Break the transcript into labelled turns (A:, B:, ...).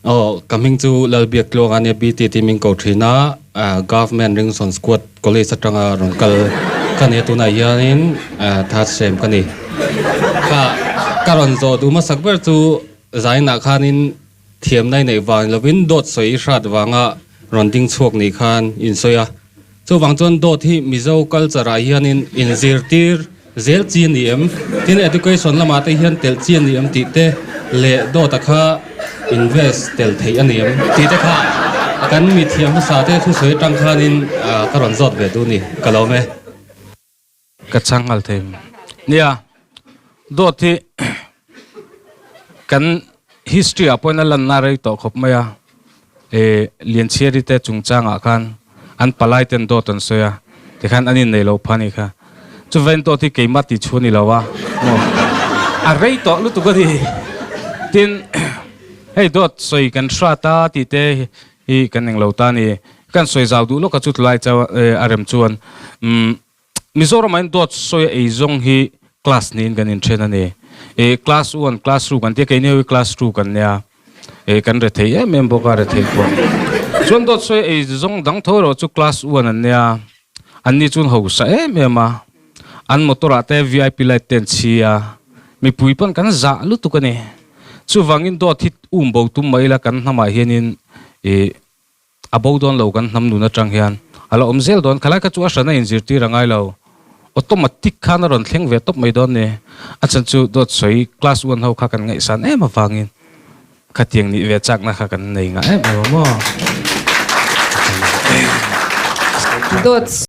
A: Aw, ka hming chu Lalbiak Tluang a nia, BT tih min ko thin a, Government Ringson Squad College atanga rawn kal ka nia tunah hianin third sem ka ni. Ka ka rawn zawh duh hmasak ber chu zainah khanin thiamna i neih vang lovin dawt sawi i hrat vanga rawn ding chhuak nih khan in sawi a. Chuvang chuan dawt hi Mizo culture ah hianin inzirtir zel chi a ni em? Tin, education lamah te hian telh chi a ni em tih te leh dawta kha invest tel theih a ni em tih te kha kan mi thiam hmasa te thusawi atang khanin ka rawn zawt ve duh ni, ka lawm e.
B: Ka chhang nghal thei. Nia, dawt hi kan history ah pawhin a lanna rei tawh khawp mai a, e Lianchhiari te chungchangah khan an palai ten dawt an sawi a, tikhan an innei lo pha ni kha. Chuvain dawt hi keimah tih chu a ni lo a, maw a rei tawh lutuk a ni. Tin, hei dawt sawi kan hrat a tih te hi kan englo ta a ni. Kan sawi zau duh lawk a chu tlai chau a rem chuan umm Mizoramah hian dawt sawi a ei zawng hi class niin kan inthen a ni. E class one, class two kan tia keini ho hi class two kan nia. E kan rethei em em bawk a rethei pawh. Chuan dawt sawi a ei zawng dang tho erawh chu class one an nia. Anni chuan hausa em em a. An motor ah te vip light te an chhi a. Mipui pawn kan zah lutuk a ni. Chuvangin dawt hi um bo tum mai ila kan hnamah hianin e A bo dawn lo kan hnam nun atang hian a la awm zel dawn. Khalai kha chu a hran a inzirtir a ngai lo. Automatic khan a rawn thleng ve tawp mai dawn ni. A chhan chu dawt sawi class one ho kha kan ngaihsan em avangin khatiang nih ve chakna kha kan nei ngah em em a maw.
C: Dawt.